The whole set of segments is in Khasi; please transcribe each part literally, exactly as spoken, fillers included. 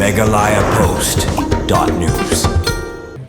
Meghalaya Post dot news.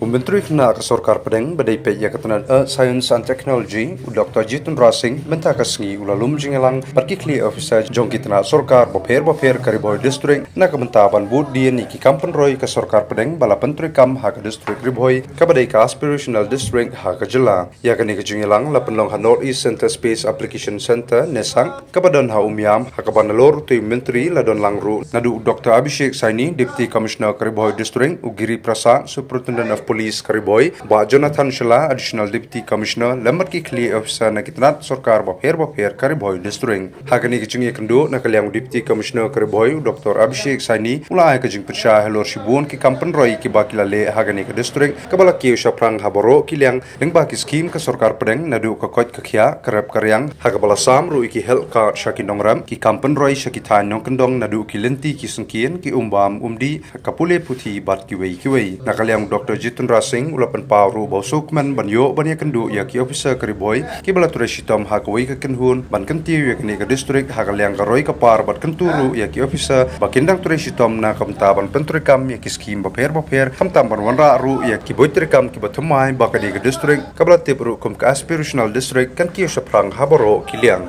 U Myntri Khynnah ka Sorkar Pdeng ba dei peit ïa ka tnat Earth Science and Technology, u Doktor Jitendra Singh, mynta ka sngi u la lum jingïalang bad ki khlieh officer jong ki tnat sorkar bapher bapher ka Ri Bhoi District na ka bynta ban bud dien ïa ki kam pynroi ka Sorkar Pdeng ba la pyntreikam ha ka District Ri Bhoi, kaba dei ka Aspirational District ha ka jylla. Ïa kane ka jingïalang la pynlong ha North East Centre Space Application Centre, NESAC, kaba don ha Umiam, ha kaba nalor utei u Myntri la don lang ruh naduh u Doktor Abhishek Saini, Deputy Commissioner ka Ri Bhoi District, u Giri Prasad, Superintendent of Police ka Ri Bhoi, Bah Jonathan Shylla, Additional Deputy Commissioner, lem bad ki khlieh officer na ki tnat sorkar bapher bapher ka Ri Bhoi District. Ha kane ka jingïakynduh na ka liang u Deputy Commissioner ka Ri Bhoi, u Doktor Abhishek Saini, u la ai ka jingpynshai halor shibun ki kam pynroi kiba ki la leh ha kane ka district, kaba la kiew shaphrang ha baroh ki liang, lyngba ki skim ka Sorkar Pdeng, naduh ka koit ka khiah, ka rep ka riang, ha kaba la sam ruh ïa ki health card sha ki nongrep, ki kam pynroi sha ki thaiñ nongkyndong, naduh ki lynti ki syngkien, ki umbam umdih, ka pule puthi bad kiwei kiwei. Na ka liang u Doktor Jitendra Singh u la pynpaw ruh ba u sngewkmen ban ïoh ban ïakynduh ïa ki officer ka Ri Bhoi kiba la trei shitom ha kawei ka kynhun ban kyntiew ïa kane ka district ha ka liang ka roi ka par bad kyntu ruh ïa ki officer ba kin dang trei shitom na ka bynta ban pyntreikam ïa ki skim bapher bapher, khamtam ban wanrah ruh ïa ki buit treikam kiba thymmai ba kane ka district, kaba la tip ruh kum ka Aspirational District, kan kiew shaphrang ha baroh ki liang.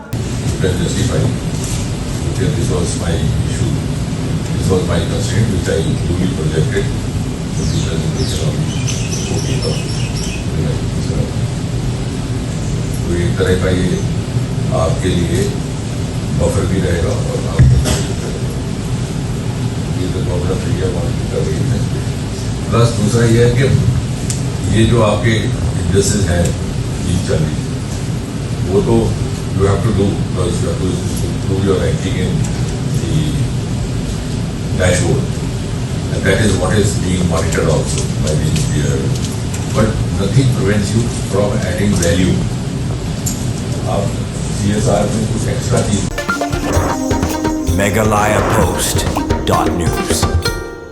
Well justified. Because this was my issue. This was my constraint which I duly projected in the presentation on fourteenth of July. So, तो एक तरह का ये आपके लिए बफर भी रहेगा और आपको ये तो गवर्नमेंट ऑफ इंडिया मॉनिटर कर रही है। प्लस दूसरा ये है कि ये जो आपके इंडस्ट्रीज हैं, ये चल रही है, वो तो you have to do because you have to do your ranking in the dashboard, and that is what is being monitored also by the N P R. But nothing prevents you from adding value. आप C S R में कुछ एक्स्ट्रा चीज Meghalaya Post dot news.